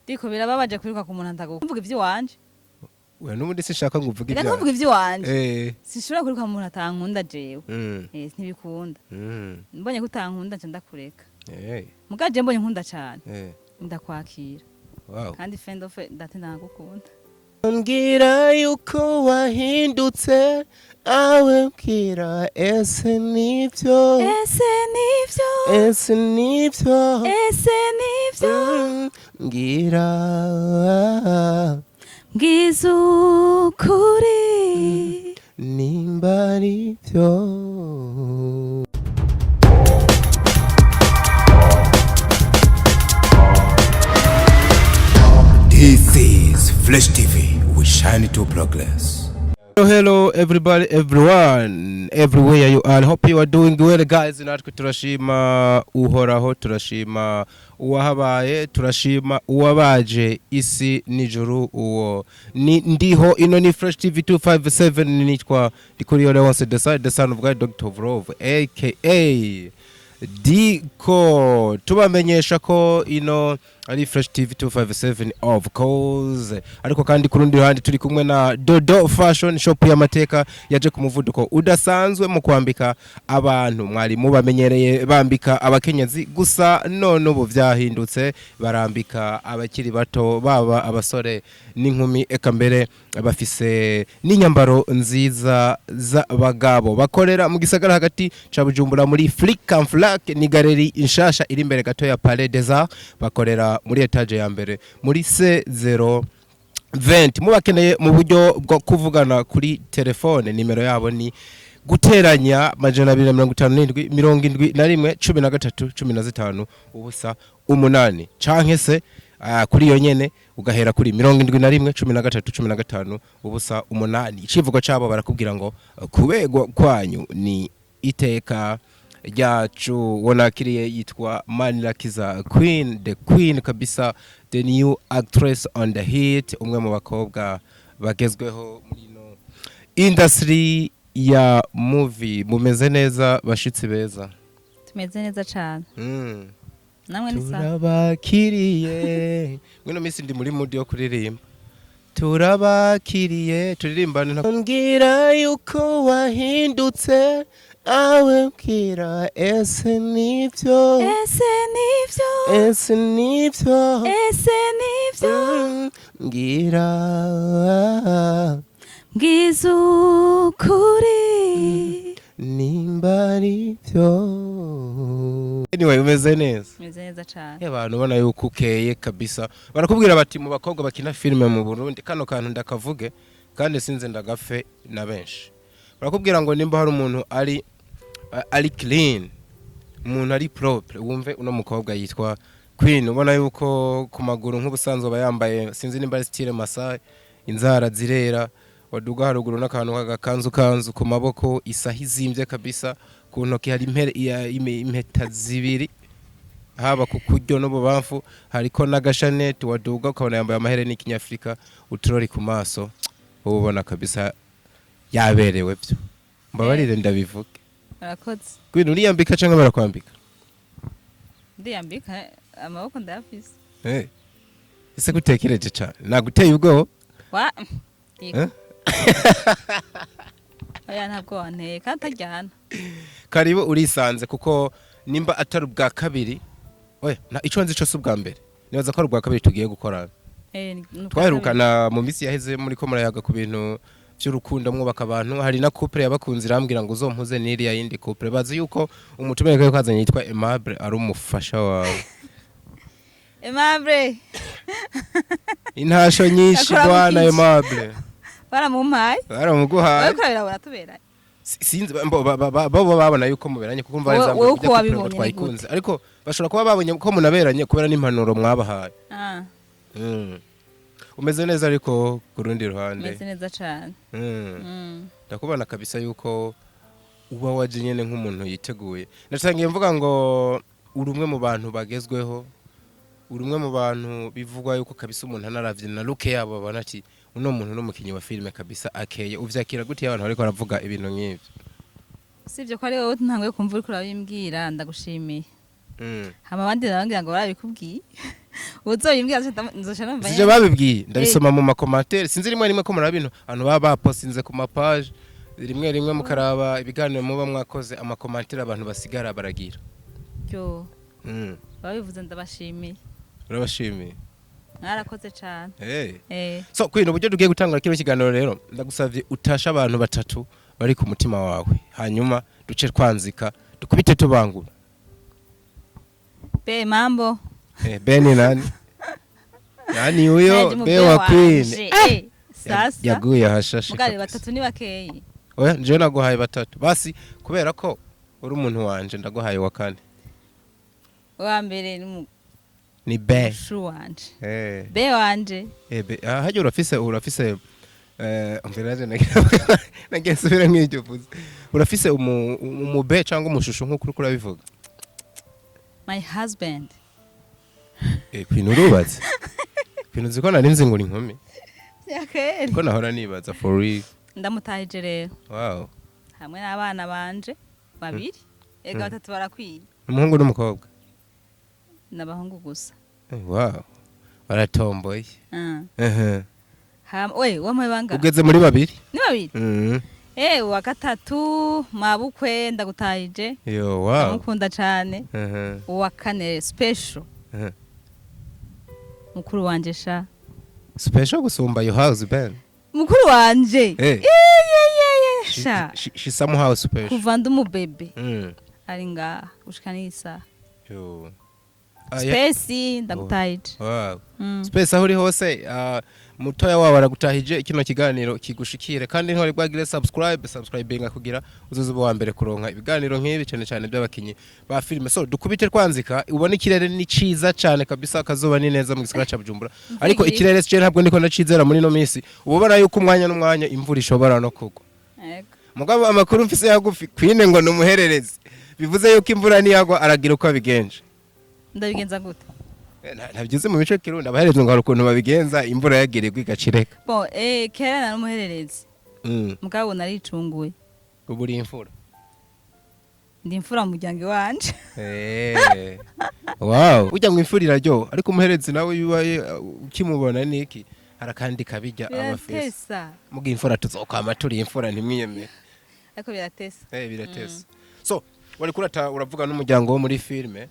Diko birababaje kwiruka ku muntu atagukumvuga ivy'iwanje. Oya, n'ubundi sinshaka ngo uvuge Reka ibyawe. ntuvuge ivy'iwanje. Sinshobora kwiruka ku muntu atankunda jewe. Eh, ntibikunda. Mbonye ko utankunda, nca ndakureka. Muga je mbonye nkunda cane, ndakwakira. Kandi fendofe ndate ndagukunda. Mbwira yuko wahindutse, awe mbwira, ese nibyo? Ese nivyo? Ese nibyo? Ese nivyo? Mbwira. Mbwiza ukuri. Nimba ari byo. This is Flash TV. We shine to progress. Hello, hello everybody, everyone, everywhere you are. Hope you are doing well, guys. Natwe turashima Uhoraho, turashima uwahabaye, turashima uwabaje isi n'ijuru. Uwo ni ndiho ino ni Fresh TV 257, nitwa Ndikuriyo Leonce the the son of God, Dr. of Love, aka Diko. Tubamenyesha ko ino ari Fresh TV 257, of course, ariko kandi ku rundi ruhande turi kumwe na Dodo Fashion Shop y'amateka yaje ku muvuduko udasanzwe mu kwambika abantu. Mwari mubamenyereye bambika abakenyezi gusa, none ubu vyahindutse, barambika abakiri bato, baba abasore n'inkumi, eka mbere bafise n'inyambaro nziza z'abagabo. Bakorera mu gisagara hagati ca Bujumbura muri Flick and Flack, ni galerie inshasha iri imbere gato ya Palais des Arts. Bakorera muri étage ya mbere muri C0 20. Mubakeneye mu buryo bwo kuvugana kuri telefone, nimero yabo ni guteranya 257 71 13 15 0 8, canke se kuri iyo nyene ugahera kuri 71 13 15 0 8. Icivugo cabo barakubwira ngo kubegwa kwanyu ni iteka ryacu. Wonakiriye yitwa Manirakiza Queen, the queen kabisa, the new actress on the hit, umwe mu bakobwa bagezweho muri ino industry ya movie. Mumeze neza, bashitsi beza? Tumeze neza cane. Namwe ni sawa? Turabakiriye. Mwino minsi ndi muri mood yo kuririmba. Turabakiriye, turirimbane. Mbwira yuko wahindutse, awe mbwira, ese nibyo? Ese nivyo? Ese nibyo? Ese nivyo? Mbwira. Mbwiza ukuri. Nimba ari byo. Anyway, umeze neza? Meze neza cane. Abantu ubona yuko ukeye kabisa. Barakubwira bati mu bakobwa bakina filime mu Burundi, kano kantu ndakavuge kandi sinze ndagafe na benshi, barakubwira ngo nimba hari umuntu ari clean, umuntu ari propre, wumve uno mukobwa yitwa Queen. Ubona yuko ku maguru nk'ubusanzwe aba yambaye, sinzi nimba ari style Masai, inzara zirera, waduga haruguru n'akantu k'agakanzu kanzu ku maboko, isaha izimbye kabisa, ku ntoki hari impeta zibiri, haba ku kuryo n'ububamfu, hariko n'agashaneti, waduga ukabona yambaye amahereni y'ikinyafrika, uturori ku maso, uba ubona kabisa yaberewe byo. Mbabarire ndabivuge. Murakoze. Queen, uriyambika canke barakwambika? Ndiyambika, amaboko ndayafise. Ese gutekereje cane naguteye ubwoba? Wa. Eh? Oya, ntabwo wanteye kandi ataryana. Karibu, urisanze, kuko nimba atari ubwa kabiri, oya, na ico nzi co si ubwa mbere, nibaza ko ari ubwa kabiri tugiye gukorana. Eh, ni ubwa Twaherukana mu minsi yaheze muri ko murayaga ku bintu by'urukundo, mwubaka abantu. Hari na couple yabakunze irambwira ngo uzompuze n'iriya yindi couple, bazi yuko umutumire ko kazanye yitwa Aimable ari umufasha wawe. Kabiri. Aimable. Intasho nyinshi. Akora Bwana mu iki? Aimable. Baramumpaye. Baramuguhaye. Wowe kurabira tuberanye. Sinzi bo babona yuko muberanye, kuko umva Wowe nza uko wabibonye ni twayikunze, ariko bashobora kuba babonye ko munaberanye kubera n'impanuro mwabahaye. Ah. Umeze neza ariko ku rundi ruhande? Meze neza cane. Ndakubona kabisa yuko uba waje nyene nk'umuntu yiteguye. Natangiye mvuga ngo uri umwe mu bantu bagezweho, uri umwe mu bantu bivugwa yuko kabisa umuntu anaravye na look yabo babona ati uno muntu n'umukinyi wa filime kabisa akeye. Uvyakira gute iyo abantu bariko baravuga ibintu nk'ivyo? Sivyo ko ari wowe ntanguye kumva uriko urabimbwira, ndagushimiye. Hama abandi nababwira ngo barabikubwiye. Uzoyimbwira nzoca numva. Sije babibwiye, ndabisoma mu ma commentaires. Sinzi, rimwe rimwe ko muraba bino abantu baba bapostinze ku ma page, rimwe rimwe mukaraba ibiganiro muba mwakoze, ama commentaires abantu basigara baragira. Yo, babivuze ndabashimiye. Urabashimiye. Mwarakoze cane. Hey. Eh. So Queen, uburyo tugiye gutangura kino kiganiro rero, ndagusavye utashe abantu batatu bari ku mutima wawe, hanyuma duce twanzika, dukubite tubangura. Be, mambo. Eh, Beni nani nani huyo? Naje mu Be wa Queen. wanje. Eh, sasa Yaguye ahashashe mugari kabisa. batatu ni bakeyi. Oya, njewe naguhaye batatu basi, kubera ko uri umuntu wanje ndaguhaye wa kane. Uwa mbere ni Ni be. umushu wanje. Eh. Be wanje. Eh, be ah, hajya urafise mbere naje nagiye nsubira nk'ibyo uvuze, urafise umube cyangwa umushushu nk'uko uriko urabivuga? My husband. Eh, Queen, urubatse? Queen, uzi ko nari nzi ngo uri inkumi? Yakeri. Ko nahora nibaza, for real. Ndamutahije rero. Wow. Hamwe n'abana banje babiri, ega batatu barakwiye. Umuhungu n'umukobwa? N'abahungu gusa. Eh, wow, baratomboye. Ehe. We wamuhe banga. Ugeze muri babiri. Ni babiri. Eh, uwa gatatu mabukwe, ndagutahije. Yo, wow. Ndamukunda cane. Uwa kane special, mukuru wanje sha. Special gusumba your husband? Mukuru wanje. Eh. Iye sha. She somehow special. Kuva ndi umubebe ari ngaha gushika n'isaha. Yo. Ah, yeah. Space, ndagutahije. Wow. Space, aho uri hose, mutoya wawe aragutahije. Kino kiganiro kigushikire, kandi ntwari bwagire subscribe, subscribinga kugira uzoze uba wa mbere kuronka ibiganiro nk'ibi, cyane cyane by'abakinyi ba filime. So dukubite twanzika, ubona ikirere ni ciza cyane kabisa, akazuba ni neza mu gisagara ca Bujumbura, ariko igiye. Ikirere cye ntabwo ndiko ndacizera muri no minsi, uba ubona yuko umwanya n'umwanya imvura ishobora no kugwa. Yego. Mugabo amakuru mfise yagufi, Queen ngo numuhererezi, bivuze yuko imvura niyagwa aragira uko abigenje. Ndabigenza gute? Ntabyize mu mico kirundi, abaherezi ngo hari ukuntu babigenza imvura yagiye igwa igacireka. Bon, kera nari umuhererezi, mugabo naricunguye. Ubu uri imfura. Ndi imfura mu muryango iwanje. Wow, burya ngo imfura iraryoha, ariko umuherezi nawe iyo ubaye ukimubona niki, hari akandi kabijya aba afise. Biratesa. Muga imfura tuzokwama turi imfura, ntimwiyemere. Ariko biratesa. Eh, biratesa. So wari kurata uravuga n'umuryango wo muri filime.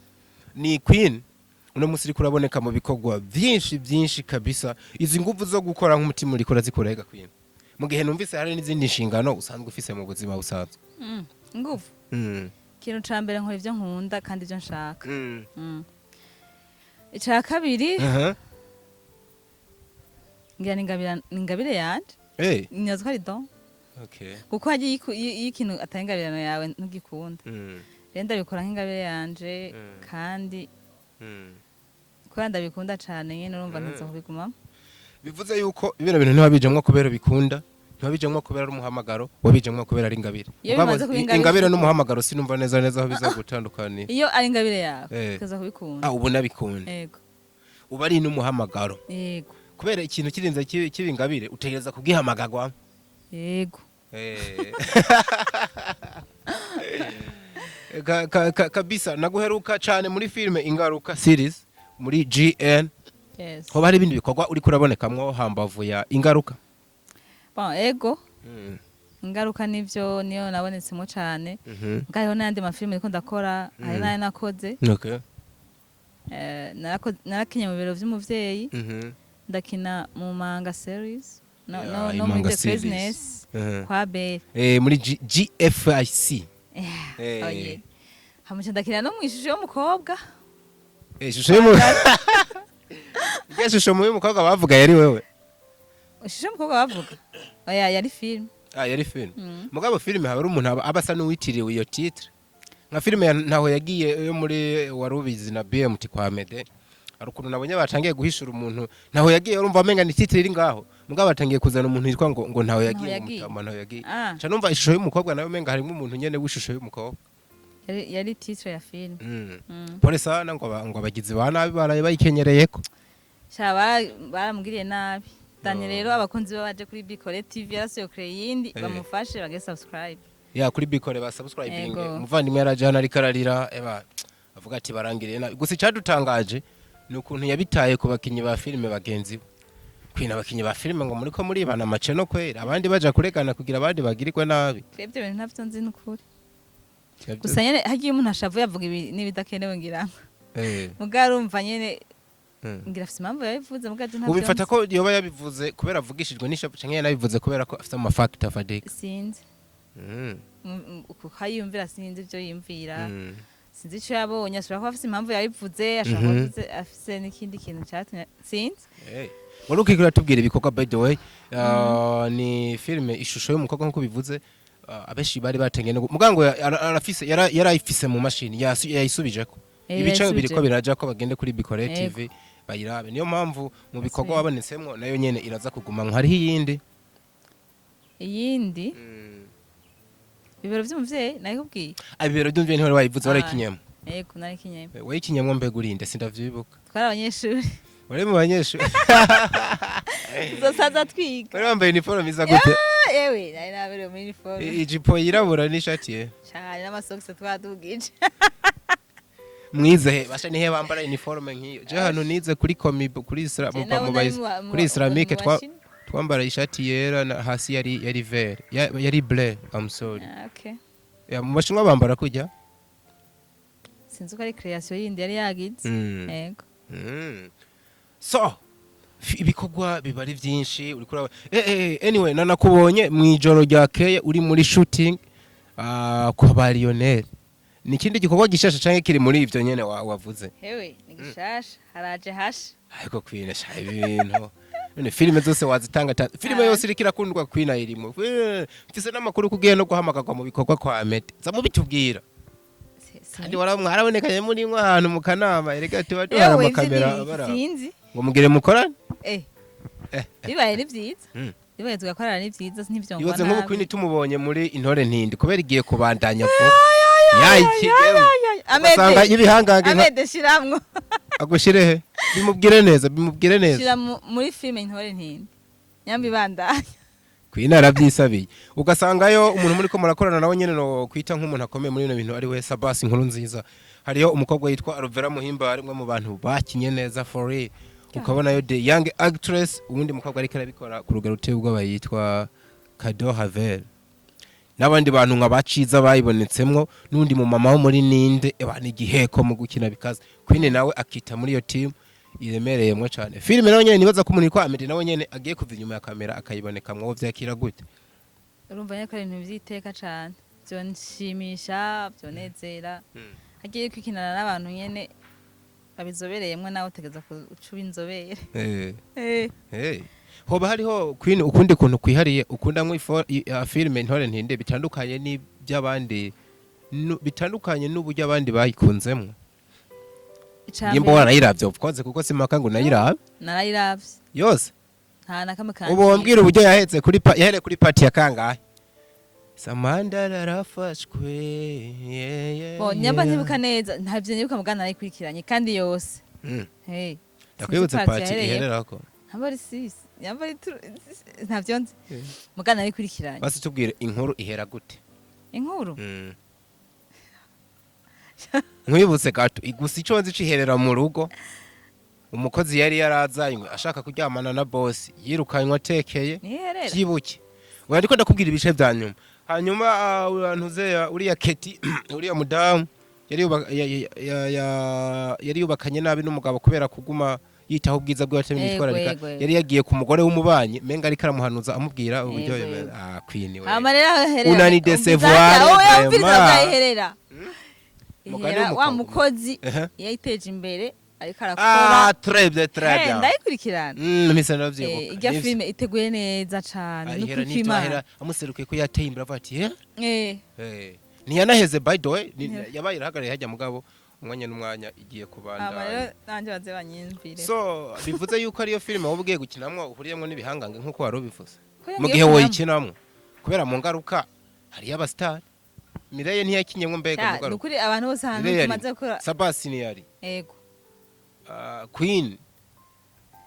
Ni Queen uno munsi uriko uraboneka mu bikorwa byinshi byinshi kabisa. Izi nguvu zo gukora nk'umutima uriko urazikura ega Queen, mu gihe numvise hari n'izindi nshingano usanzwe ufise mu buzima busanzwe? Nguvu. Ikintu ca mbere, nkora ivyo nkunda kandi ivyo nshaka. Ica kabiri, ngira ni ingabire yanje. Nyazi ko ari don. Kuko hagiye iyo ikintu atari ingabirano yawe ntugikunda. Rero ndabikora nk'ingabire yanje, kandi kubera ndabikunda cane nyene, urumva ntuza kubigumamo. Bivuze yuko bino bintu ntiwabijemwo kubera bikunda, ntiwabijemwo kubera ari umuhamagaro, wabijemwo kubera ari ingabire. Iyo Mugabo bimaze kuba ingabire- ingabire n'umuhamagaro sinumva neza neza aho biza gutandukanira. Iyo ari ingabire yawe, ukaza kubikunda. Ah, ubu nabikunda. Yego. Uba ari n'umuhamagaro. Yego. Kubera ikintu kirinze kiba ingabire, utegereza kugihamagagwamo. Yego. Eh. Kabisa naguheruka cyane muri filime Ingaruka series muri GN. Yes. Hoba hari ibindi bikorwa uriko urabonekamwo hambavu ya Ingaruka? Bon, ego. Ingaruka nivyo niyo nabonetsemo cane. Mbwa hariho n'ayandi mafilime ndiko ndakora, hari n'ayo nakoze. Narakinye mu Biro vy'umuvyeyi, ndakina mu Manga series no, Yeah, no, no muri Imanga The series. Craziness kwa Belle. Muri GFIC. Oh, yeah. Hama nca ndakina no mw'ishusho y'umukobwa. Ishusho y'umu Irya shusho mu y'umukobwa bavuga yari wewe? Ishusho y'umukobwa bavuga, oya, yari film. Ah, yari film. Mugabo filime haba ari umuntu aba asa n'uwitiriwe iyo titre. Nka filime ya Ntaho Yagiye yo muri Warubizi na BMT kwa Mede. Hari ukuntu nabonye batangiye guhishura umuntu Ntaho Yagiye, urumva amenga ni titre iri ngaho. Mugabo batangiye kuzana umuntu yitwa ngo Ntaho Yagiye, ngo Yagiye. Mutama Ntaho Yagiye. Ah. Nca numva ishusho y'umukobwa nawe umenga harimo umuntu nyene w'ishusho y'umukobwa. Yari titre ya film. Pole sana, ngo ngo abagizi ba nabi baraye bayikenyereyeko. Sha, baramugiriye nabi Dani. Rero abakunzi be baje kuri Bikore TV, yarasuye kure yindi, bamufashe bagire subscribe. Ya, kuri Bikore ba subscribing. Ego. Umuvandimwe yaraje hano ariko ararira, eba avuga ati barangiriye nabi. Gusa icyadutangaje Ni ukuntu yabitaye ku bakinyi ba filime bagenzi be. Kwina abakinyi ba filime ngo muriko muribana amace no kwera, abandi baja kuregana kugira abandi bagirirwe nabi. Ibyo bintu ntavyo nzi n'ukuri. Gusa nyene hagiye umuntu ashavuye avuga ibi n'ibidakenewe, ngira ngo muga arumva nyene, ngira afise impamvu yabivuze, muga je ntavyo Ubifata nzi. ko yoba yabivuze kubera avugishijwe n'ishavu, canke yanabivuze kubera ko afite amafacts afatika? Sinzi. Uko yiyumvira, sinzi ivyo yiyumvira. Sinzi ico yabonye. Ashobora kuba afise impamvu yabivuze, ashobora kuba afise n'ikindi kintu catumye, sinzi. Hey. Wari ukwiye uratubwira ibikorwa. By the way, ni filime Ishusho y'Umukobwa nk'uko bivuze, abenshi bari batengiye no mugango arafise yarayifise mu mashini, yayisubijeko. Ibice Yayisubije. biriko biraja ko bagende kuri Bikore TV bayirabe. Niyo mpamvu mu bikorwa wabonetsemwo nayo nyene iraza kuguma. Hariho iyindi? Iyindi, Ibibero vy'Umuvyeyi, nabikubwiye. Ibibero byumviye ntiwari wayivuze. Ah. Warayikinyemo? Yego, narikinyemo. Wayikinyemwo mbega urinde? Sindavyibuka. Twari abanyeshuri. Wari mu banyeshuri? Tuzosaza twiga. Wari wambaye uniforme isa gute? Ah, yewe, nari naberewe muri uniforme. Ijipo yirabura n'ishati ye? Cane, n'amasogisi twadugije. Mwize he basha? Nihe bambara uniforme nk'iyo? Je hano nize kuri komi, kuri isra, Je mu nawe mu nari kuri islamique mu bashinwa. Twambara ishati yera na hasi yari vert, yari bleu, I'm sorry. Ah, okay. Ya, mu Bashinwa bambara kujya. Sinzi ko ari création yindi yari yagize. Yego. So ibikorwa biba ari byinshi uriko anyway, nanakubonye mu ijoro ryakeye uri muri shooting kwa ba Lionel. Ni ikindi gikorwa gishasha canke kiri muri ivyo nyene wavuze? Hewe, ni gishasha, haraje hasha. Ariko Queen, sha, ibintu none filime zose wazitanga filime yose iriko irakundwa, Queen ayirimo. Mfise n'amakuru kugiye no guhamagarwa mu bikorwa kwa Mete, za mubitubwira. Kandi mwarabonekanye muri mwe ahantu mu kanama, erega tuba duhara Yewe, ivyo amakamera bara sinzi. Ngo mugire mukorane. Bibaye ni vyiza. Bibaye tugakorana ni vyiza, ntivyongwa Ibaze nk'ubu nabi. Queen tumubonye muri Intore Ntindi, kubera igiye kubandanya vuba yayikigemo, ugasanga Amede ibihangange nka Amede, shiramwo. Agushire he? Bimubwire neza, bimubwire neza. Shira muri filime Intore Ntindi nyambi bandanya. Queen arabyisabiye. Ugasangayo umuntu muri ko murakorana nawe nyene no kwita nk'umuntu akomeye muri bino bintu, ari we Sabasi Inkuru Nziza. Hariyo umukobwa yitwa Alvera Muhimba, ari umwe mu bantu bakinye neza for real. Ukabonayo the young actress, uwundi mukobwa ariko arabikora ku rugero ruteye ubwoba yitwa Kado Havel, n'abandi bantu nka baciza bayibonetsemwo, n'undi mu mama wo muri ninde eba ni igiheko mu gukina bikaze. Queen nawe akita muri iyo team iremereyemwo cyane. Filime nawe nyene nibaza ko umuntu yitwa Amede nawe nyene agiye kuva inyuma ya kamera akayibonekamwo, wo vyakira gute? Urumva nyene ko ari ibintu vy'iteka cane, vyonshimisha, vyonezera. Hagiye kwikinana n'abantu nyene babizobereyemwo, nawe utegeza kuca uba inzobere. Hey. Hoba hariho, Queen, ukundi kuntu kwihariye ukundamwo filime Intore Ntinde bitandukanye n'iby'abandi, bitandukanye n'uburyo abandi bayikunzemwo? Ica Nimba mbere, warayiravye, of course, kuko simpaka ngo nayiravye. Narayiravye. Yose? Nta na kamwe kanjye. Ubu wambwira uburyo yahetse kuri yahereye kuri partie ya kangahe? Samandara arafashwe, yeah, Bo nyamba yeah. ntibuka neza, ntavyo nibuka, mugana narayikurikiranye kandi yose. Hey. Ndakwibutse Sinzi partie yahereye. ihererako. Ntabwo ari six, nyamba ari ntavyo nzi, mugana narayikurikiranye. Basi tubwire inkuru ihera gute. Inkuru? Nkwibutse gato gusa, ico nzi ciherera mu rugo, umukozi yari yarazanywe ashaka kuryamana na boss yirukanywe atekeye. Niherera. Vyibuke, oya, ndiko ndakubwira ibice vya nyuma. Hanyuma ntuzeya uriya Keti, uriya mudamu yari yari yubakanye nabi n'umugabo kubera kuguma yitaho ubwiza bwiwe atamwitwararika. Yego. Yari yagiye ku mugore w'umubanyi, menga ariko aramuhanuza amubwira uburyo Yego. Ah, Queen we. Hama rero aho iherera. Unani décevoir, Oya, umviriza. vraiment. Aho iherera. Mugani Ihera wa w'umukobwa. mukozi yayiteje imbere, ariko arakora. Ah, très bien, très bien. Ndayikurikirana. Mpise ndavyibuka. Irya Nivyo. filime iteguye neza cane. Ah, ihera Nukuri n'ivyo kw'Imana. ahera amuserukiye ko yateye imbere, avuga ati Eh. Ntiyanaheze, by the way, Yeah. yabaye irahagarariye hajya, mugabo umwanya n'umwanya igiye Hama kubandanya. rero nanje baze banyumvire. So bivuze yuko ariyo filime wowe ugiye gukinamwo uhuriyemwo n'ibihangange nk'uko wari ubivuze. Ko Mu yongeye gihe kunamo. woyikinamwo, kubera mu ngaruka hariyo abasitari. Mireye ntiyakinyemwo mbega? Ya, Mu ngaruka nukuri abantu bose ahantu Mireye tumaze gukora. Sabasi ntiyari? Yego. Queen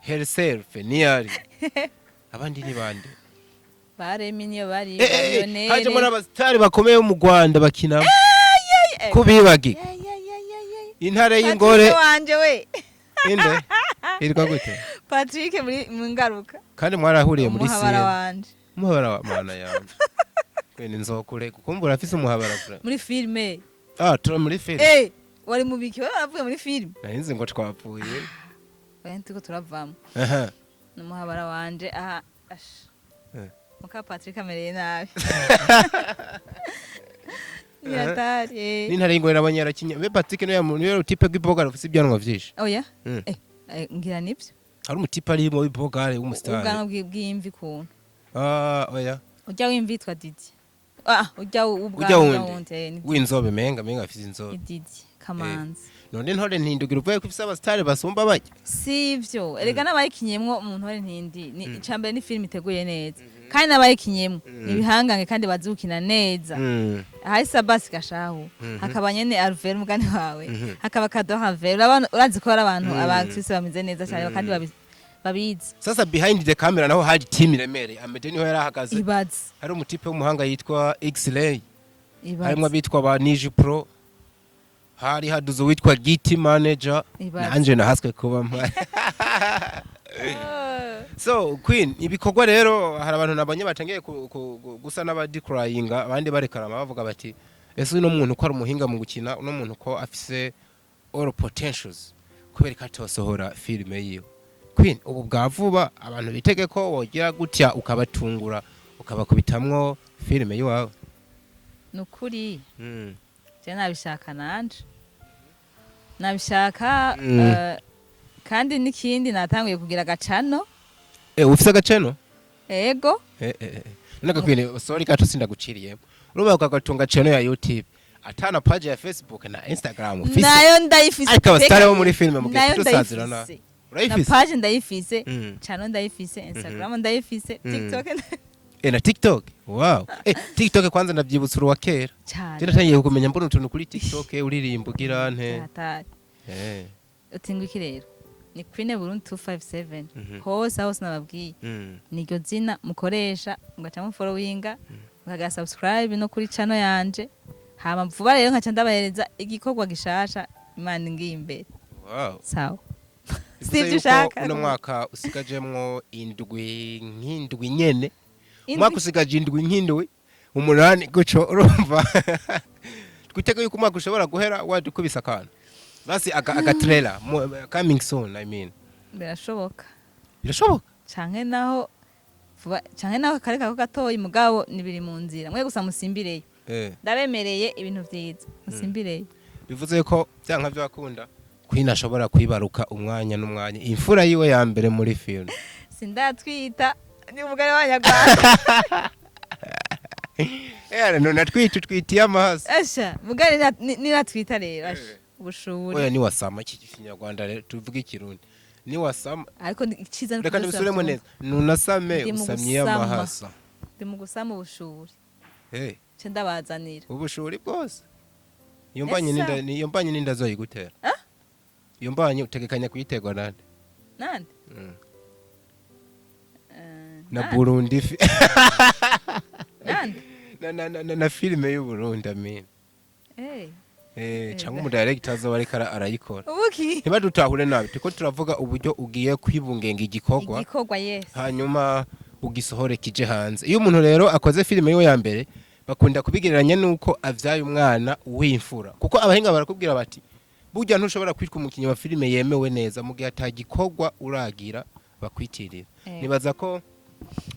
herself ntiyari? Abandi ni bande? Baremi niyo bari. Lionel. Hajemo n'abasitari bakomeye bo mu Rwanda bakinamo, kubibagi Ye, ye, ye, ye, ye. Intare y'ingore. Patrice wanje we. Inde yitwa gute? Patrick muri mu Ngaruka. Kandi mwarahuriye muri Umuhabara scene. wanje. Umuhabara wa mana yanje kwene, nzokure kukumbura afise umuhabara kure. Muri filime. Ah, turi muri filime. Eh, wari mu biki? Wewe waravuye muri filime. Narinzi ngo twapfuye. Oya, turiko turavamo. Aha. Ni umuhabara wanje aha, ash. Muka Patrick amereye nabi, ni hatari, eh. N'intare y'ingore nabonye yarakinye. Mbe Patrick niyo type w'ibogare ufise ibyanwa vyinshi? Oya. Eh, ngira nibyo. Hari umutipe ari mu w'ibogare w'umusitari. Ubwanwa bw'imvi kuntu. Ah, oya. Ujya w'imvi yitwa Didi. Ah, ujya Ujya ubwanwa wundi. wundi, ni W'inzobe, menga afise inzobe. Ni Didi Kamanzi. None Ntore Ntindugira uvuye ko ifise abasitari basumba bajya? Sivyo erega, n'abayikinyemwo mu Ntore Ntindi ni icambere, ni filime iteguye neza, kandi n'abayikinyemwo ni ibihangange kandi bazi gukina neza. Hari Sabasi Gashahu, hakaba nyene Alvera umugani wawe, hakaba Kadoha Vera. Urabona, urazi ko hari abantu, aba actrice bameze neza cyane kandi babizi. Sasa behind the camera naho hari team iremereye. Amede niho yari ahagaze. Ibaze. Hari umutipe w'umuhanga yitwa X-Ray, Ibaze. harimo abitwa ba Niji Pro, hari haduze uwitwa Giti Manager. Ibaze. Nanje nahaswe kuba mpari. So Queen, ibikorwa rero, hari abantu nabonye batangiye gusa n'abadikurayinga, abandi barekarama bavuga bati: "Ese uno muntu ko ari umuhinga mu gukina, uno muntu ko afise all potentials, kubera ko atosohora filime yiwe?" Queen, ubu bwa vuba abantu bitege ko wogira gutya ukabatungura, ukabakubitamwo filime yiwawe? Ni ukuri, je nabishaka, nanje nabishaka. Kandi n'ikindi, natanguye kugira agacano. Eh, ufise agaceno? Ego. Eh. None Queen, sorry gato sindaguciriyemo. Urumva ukagatunga channel ya YouTube, atana page ya Facebook na Instagram ufise? Nayo ndayifise. Ariko abasitari bo muri filime mugiye Nayo kudusazira na ndayifise. Na Urayifise? page ndayifise, channel ndayifise, Instagram ndayifise, TikTok. Eh, na TikTok, wow. Eh, TikTok kwanza ndavyibutsa uruwa kera. Cyane. Je natangiye kumenya mbona utuntu kuri TikTok uririmba ugira nte. Hatari. Eh. Uti ngwiki rero, ni Queen Burundi 257 hose hose nababwiye. Niryo zina mukoresha, mugaca mufollowinga, mukagira subscribe no kuri channel yanje. Hama vuba rero nkaca ndabahereza igikorwa gishasha, Imana ingiye imbere. Sawa. Bivuze Sivyo yuko ushaka? uno mwaka usigajemwo indwi nk'indwi nyene. Indwi? Umwaka usigaje indwi nk'indwi umunani guco. Urumva twitege yuko umwaka ushobora guhera wadukubise akantu basi aga trailer coming soon, I mean. Birashoboka. Birashoboka. Canke naho vuba, canke naho kare kako gatoyi, mugabo nibiri mu nzira. Mwe gusa musimbireyo. Ndabemereye ibintu vyiza, musimbireyo. Bivuze ko byanka byakunda Queen ashobora kwibaruka umwanya n'umwanya imfura yiwe ya mbere muri film. Sindatwita, ni umugani w'Abanyarwanda. Eh, none atwite, utwitiye amaso. Asha, mugani ninatwita rero, asha, ubushuri. Oya, niwasama, iki Kinyarwanda rero tuvuge Ikirundi, niwasama. Ariko iciza Reka ndabisubiremo neza: nunasame Ndi mu usamye gusama. amahasa. Ndi mu gusama ubushuri. Hey. Ce ndabazanira. Ubushuri bwose iyo mbanye Esa. n'inda, iyo mbanye n'inda zoyigutera? Ah? Iyo mbanye utegekanya kuyitegwa nande? Nande? Na Nande? Burundi Nande? na filime y'u Burundi, amin. Eh. Eh, cyangwa umu director azoba ariko arayikora. Ubuki? Ntibadutahure nabi, turiko turavuga uburyo ugiye kwibungenga igikorwa. Igikorwa, yes. Hanyuma ugisohore kije hanze. Iyo umuntu rero akoze filime yiwe ya mbere, bakunda kubigereranya nuko avyaye umwana w'imfura, kuko abahinga barakubwira bati: "Burya ntushobora kwitwa umukinnyi wa filime yemewe neza mu gihe atagikorwa uragira bakwitirira." Nibaza ko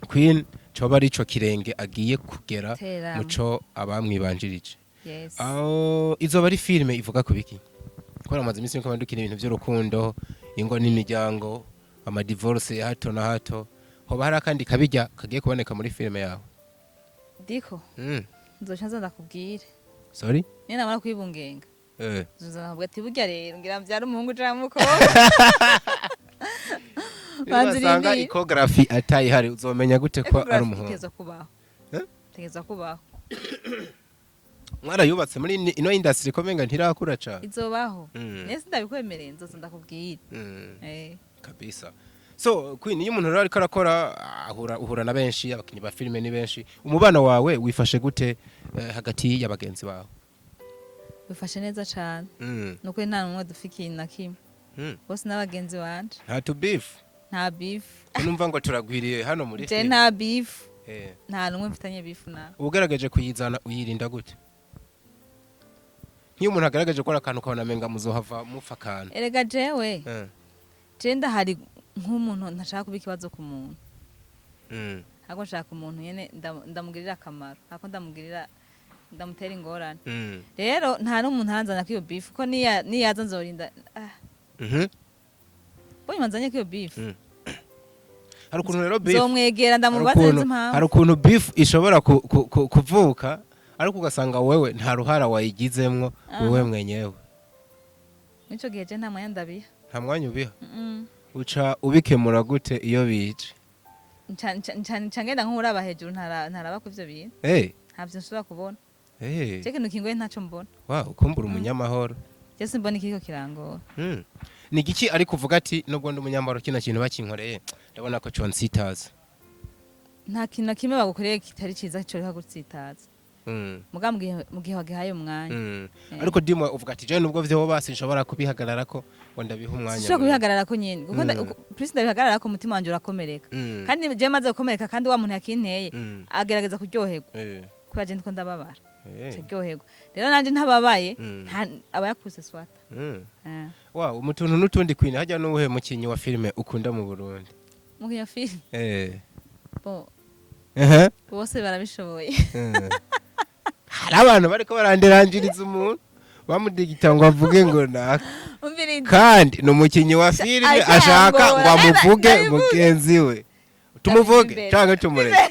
Queen coba arico kirenge agiye kugera Tera. muco abamwibanjirije. Yes. Aho izoba ari filime ivuga ku biki? Kubera amaze iminsi niko dukina ibintu by'urukundo, ingo n'imiryango, amadivorce ya hato na hato, hoba hari akandi kabijya kagiye kuboneka muri filime yawe? Diko. Nzoca nza ndakubwire. Sorry. Niyo namara kwibungenga, nzoza nakubwira ati: "Burya rero ngira mbyara umuhungu canke umukobwa." Banza Niwasanga urindire. ecography atayihari, uzomenya gute ko ari Ecography umuhungu? itegerezwa kubaho. Eh? Itegerezwa kubaho. Mwarayubatse muri ino industry ko menga ntirakura cane. Izobaho. Nese ndabikwemereye, nzoza ndakubwire. Kabisa. So Queen, iyo umuntu rero ariko arakora, ahura uhura na benshi, abakinyi ba filime ni benshi. Umubano wawe wifashe gute hagati y'abagenzi bawe? Bifashe neza cane. Nukuri nta n'umwe dufika ikintu na kimwe. Bose n'abagenzi banje. Nta tu beef? Nta beef. Numva ngo turagwiriye hano muri Je film. nta beef. Nta n'umwe mfitanye beef nawe. Ugaragaje kuyizana, uyirinda gute? Nk'iyo umuntu agaragaje gukora akantu, ukabona amenga muzohava mupfa akantu. Erega jewe, je ndahari nk'umuntu ntashaka kuba ikibazo ku muntu. Ahubwo nshaka umuntu nyene ndamugirira akamaro, ako ndamugirira, ndamutera ingorane. Rero nta n'umuntu aranzana ko iyo beef, ko niyaza nzorinda, ah. Bonye manzanye ko iyo beef. Hari ukuntu rero beef Nzomwegera, hari ndamubaze ukuntu nzi impamvu. Hari ukuntu beef ishobora kuvuka, ariko ugasanga wewe nta ruhara wayigizemwo, wewe mwenyewe. Mw'ico gihe je nta mwanya ndabiha. Nta mwanya ubiha? Mm. Uca ubikemura gute iyo bije? Nca ngenda nk'uraba hejuru, ntaraba ku ivyo bintu. Ntavyo nshobora kubona. Je kintu kingoye ntaco mbona. Wow, ukumbura umunyamahoro. Je simbona ikiriko kirangora. Ni igiki ariko uvuga ati: "Nubwo ndi umunyamahoro, kino kintu bakinkoreye ndabona ko consitaza"? Nta kintu na kimwe bagukoreye kitari ciza coreka gutsitaza. Muga mu gihe wagihaye umwanya. Ariko dimwe uvuga ati: "Je nubwo vyoba sinshobora kubihagararako ngo ndabiha umwanya Sinshobora munini." Kubihagararako nyene, kuko plus ndabihagararako, umutima wanje urakomereka. Kandi je maze gukomereka, kandi wa muntu yakinteye agerageza kuryoherwa kubera je ndiko ndababara. Aryoherwa rero, nanje ntababaye. Aba yakuse swata. Wow, mu tuntu n'utundi, Queen, hajya n'uwuhe mukinyi wa filime ukunda mu Burundi? Mu kinya filime? Bo bose barabishoboye. Hari abantu bariko baranderanjiriza umuntu bamudigita ngo avuge ngo naka. Umviriza. Kandi ni umukinyi wa filime, Ariko ashaka ngo yangora. amuvuge. Ndabivuze. Mugenzi we tumuvuge imbere. canke tumureke?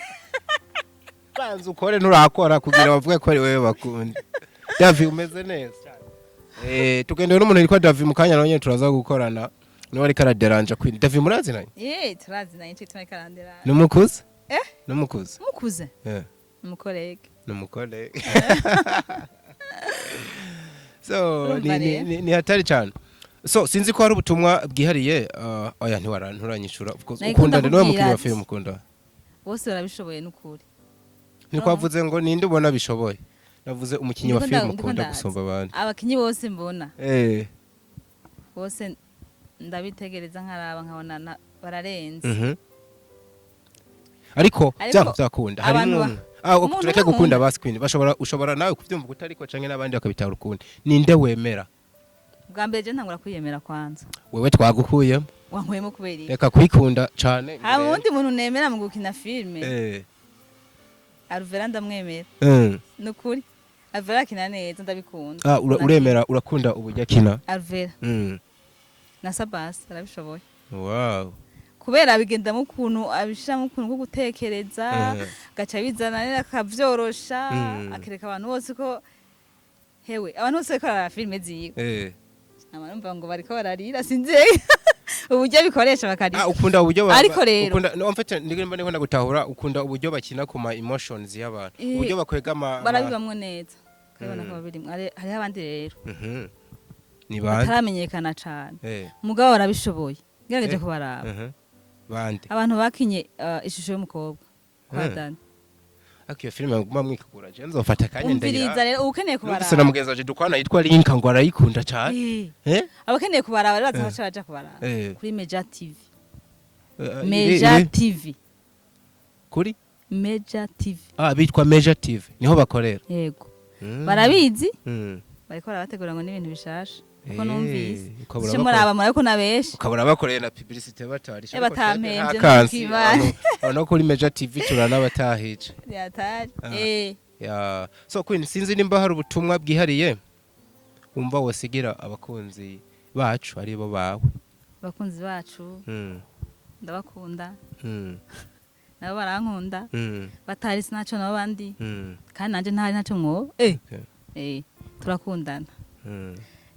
Banza ukore, nturakora kugira bavuge ko ari wewe bakunda. Davi, umeze neza? Tugendewe n'umuntu yitwa Davi, mu kanya nawe nyene turaza gukorana, niwe ariko araderanja Queen. Davi murazinanye? Eh, turazinanye, ico gituma karandera. Ni umukuze? Eh? Ni umukuze? Mukuze. Ni Umu collègue. umu collègue. So Urumva rero. ni hatari cyane. So sinzi ko hari ubutumwa bwihariye, oya, ntiwara nturanyishura, of course. Nariko Ukunda niwe ndakubwira mukinnyi wa ati- filime ukunda? Bose barabishoboye n'ukuri. Ntitwavuze ngo ninde ubona bishoboye, navuze umukinnyi wa Ndiko filime ndiko ukunda ndaza. gusumba abandi. Abakinyi bose mbona, bose ndabitegereza, nkaraba, nkabona bararenze. Ariko Ariko byanga byakunda harimo abantu umwe, ah, umuntu tureke umwe gukunda nkunda. Ba Queen bashobora, ushobora nawe kubyumva utariko canke n'abandi bakabitahura ukundi. Ninde wemera? Bwa mbere je ntangura kwiyemera kwanza. Wewe twagukuyemo. Wankuyemo kubera iki? Reka kwikunda cane. Hama uwundi muntu nemera mu gukina filime, Alvera, ndamwemera. Nukuri Alvera akina neza, ndabikunda. Ah, uremera, urakunda uburyo akina? Alvera na Sabas arabishoboye. Kubera abigendamo ukuntu, abishiramo ukuntu ko gutekereza, gaca bizana rero akavyorosha, akereka abantu bose ko, hewe, abantu bose bariko bararaba filime ziwe, numva ngo bariko bararira, sinzi uburyo abikoresha bakarira. Ah, ukunda uburyo Ariko rero- ukunda, no, en fait ndiko ndiko ndagutahura, ukunda uburyo bakina ku ma emotions y'abantu, uburyo bakwega Barabibamwo neza, ukabibona ko babirimwo. Hariho abandi rero Ni bande? bataramenyekana cane, mugabo barabishoboye, ngerageje kubaraba. Bande? Abantu bakinye Ishusho y'Umukobwa kwa Dani. Ariko iyo filime nguma mwikugura, je nzofata akanya Umviriza ndayira. rero, uba ukeneye Numvise na kubaraba. mugenzi wanje dukwana yitwa Linka ngo arayikunda cane. Abakeneye kubaraba rero baza, baca baja kubaraba kuri Meja TV. Meja TV. Kuri? Meja TV. Ah, bitwa Meja TV, niho bakorera? Yego. Barabizi. Bariko barabategura ngo n'ibintu bishasha kuko numvise Ukabura sico muraba, murabiko na benshi. Ukabura bakoreye na publicité batarisha. Batampemvye. Ntakansi. Ntukibane. No kuri Meja TV turanabatahije. Yatari. Ah. Ya, so Queen, sinzi nimba hari ubutumwa bwihariye wumva wosigira abakunzi bacu, aribo bawe. Abakunzi bacu, ndabakunda. Nabo barankunda. Batari sinaco nabo bandi. Kandi nanje ntari ntaco mwoba. Turakundana.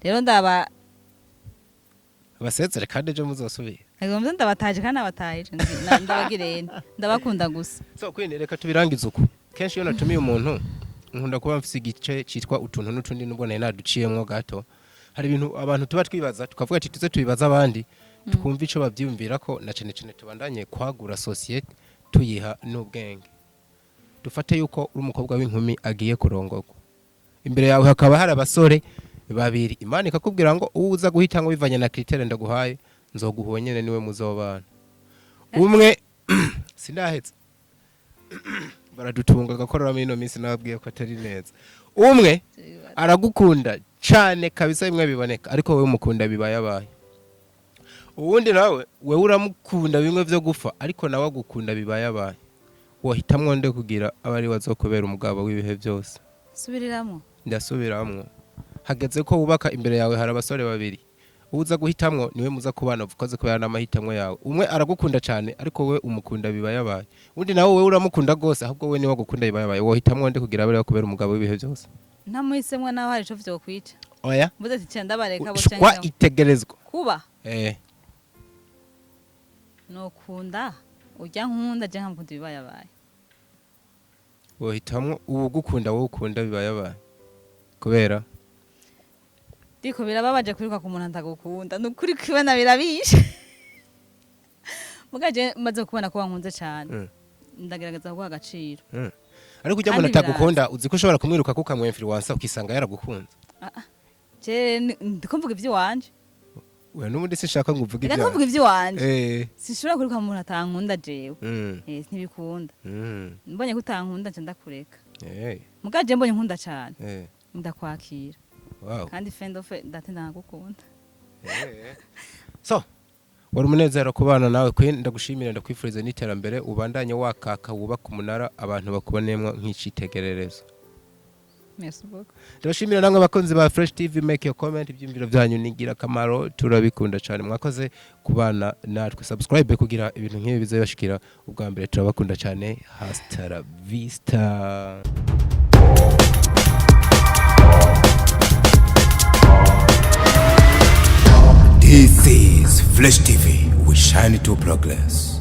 Rero ndaba Basezere, kandi ejo muzosubira. Nagomba ndabataje kandi nabatahije, ndabagirene, ndabakunda gusa. So Queen, reka tubirangize uko. Kenshi iyo natumiye umuntu, nkunda kuba mfise igice citwa utuntu n'utundi, nubwo nari naduciyemwo gato. Hari ibintu abantu tuba twibaza, tukavuga ati tuze tubibaza abandi, twumve ico bavyiyumvira ko, na cane cane tubandanye kwagura société, tuyiha n'ubwenge. Dufate yuko uri umukobwa w'inkumi agiye kurongorwa, imbere yawe hakaba hari abasore. Babiri. Imana ikakubwira ngo uwo uza guhitamwo bivanye na critère ndaguhaye, nzoguha uwo nyene, niwe muzobana. Umwe, sindahetse, baradutunga agakorora muri ino minsi, nababwiye ko atari neza. Umwe aragukunda cane kabisa bimwe biboneka, ariko wowe umukunda bibaye abaye. Uwundi nawe, wewe uramukunda bimwe vyo gupfa, ariko nawe agukunda bibaye abaye. Wohitamwo nde kugira abe ari we azokubera umugabo w'ibihe byose? Subiriramo. Ndasubiramwo. Hageze ko wubaka, imbere yawe hari abasore babiri. Uza guhitamwo niwe muza kubana, ukoze kubera n'amahitamwo yawe. Umwe aragukunda cyane, ariko wowe umukunda bibaye abaye. Undi nawe, wewe uramukunda rwose, ahubwo we niwe agukunda bibaye abaye. Wohitamwo nde kugira abe ariwe kubera umugabo w'ibihe byose? Ntamuhisemwo naho hari ico vyokwica? Oya. Mvuze ati cenda ndabareka bo Shwa canke itegerezwa kuba eh. Nokunda urya nkunda, je nkamukunda ibibaye abaye. Wohitamwo uwugukunda, wowe ukunda bibaye abaye, kubera? Diko birababaje kwiruka ku muntu atagukunda, ni ukuri kubona birabishe. Muga je maze kubona ko wankunze cane, ndagerageza kuguha agaciro. Ariko ujya Kandi umuntu atagukunda, uzi ko ushobora kumwiruka kukamw influencer ukisanga yaragukunze? Je ndiko mvuga ivy'iwanje. We n'ubundi sinshaka ngo uvuge Reka ibyawe. mvuga ivy'iwanje. Sinshobora kwiruka mu muntu atankunda jewe. Ntibikunda. Mbonye ko utankunda, nca ndakureka. Muga je mbonye nkunda cane, ndakwakira. Kandi fendofe ndatinda nkagukunda. So wari umunezero kubana nawe Queen, ndagushimira, ndakwifuriza n'iterambere, ubandanye wakaka, wubaka umunara, abantu bakubonemo nk'icitegererezo. Merci beaucoup. Ndabashimira namwe abakunzi ba Fresh TV. Make your comment, ibyumviro byanyu ni ingirakamaro, turabikunda cyane. Mwakoze kubana natwe. Subscribe kugira ibintu nk'ibi bizabashikira ubwa mbere. Turabakunda cyane. Hasta la vista. This is Fresh TV. We shine to progress.